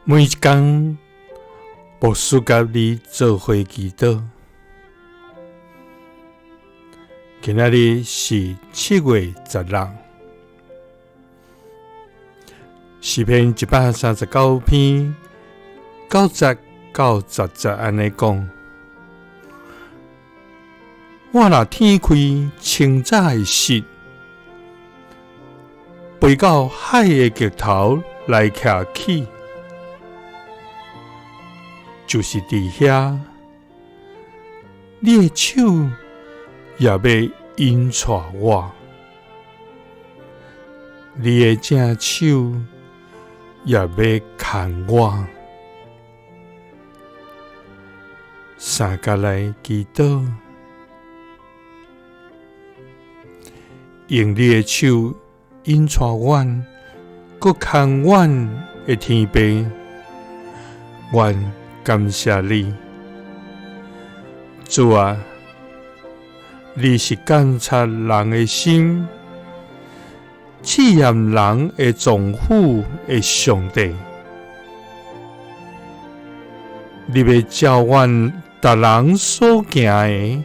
每一工，牧師佮你做伙祈禱。今仔日是7月16，詩篇139篇9節到10節按呢講：我若展開清早的翼，飛到海的極頭來徛起。就是佇遐，你的手也欲引帶我，你的正手也欲牽我。三佮來祈禱，用你的手引帶阮，閣牽阮的天父，阮感謝你，主啊，你是監察人的心，試驗人的臟腑的上帝。你欲照阮逐人所行的，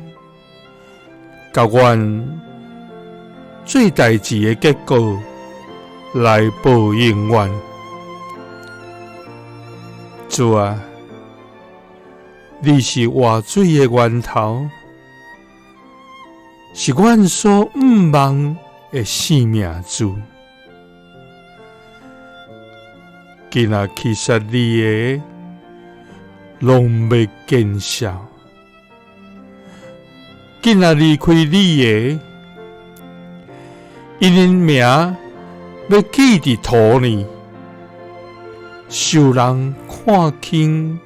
共阮做代誌的結果來報應阮。主啊，你是活水的源頭，是阮所向望的生命柱。今仔去殺你的，攏欲見笑；今仔離開你的，𪜶的名欲記佇土裡，受人看輕。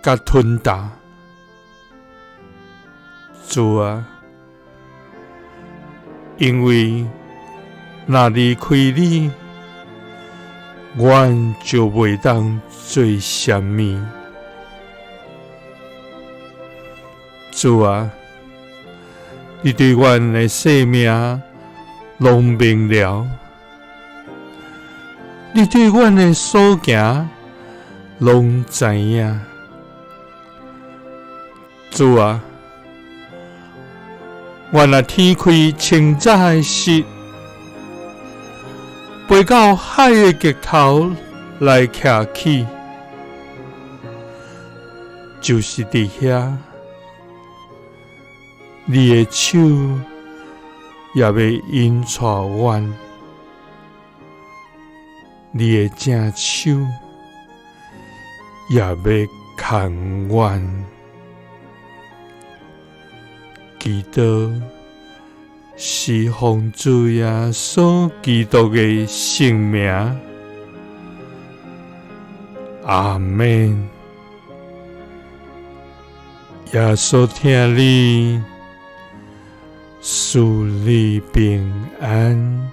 佮吞啖，主啊，因為若離開你，阮就袂當做啥物。主啊，你對阮的生命攏明了，你對阮的所行攏知影。主啊，阮若展開清早的翼，飛到海的極頭來徛起，就是佇遐，你的手也欲引帶阮，你的正手也欲牽阮。祈禱是奉主耶穌基督的聖名，阿們。耶穌疼你，賜你平安。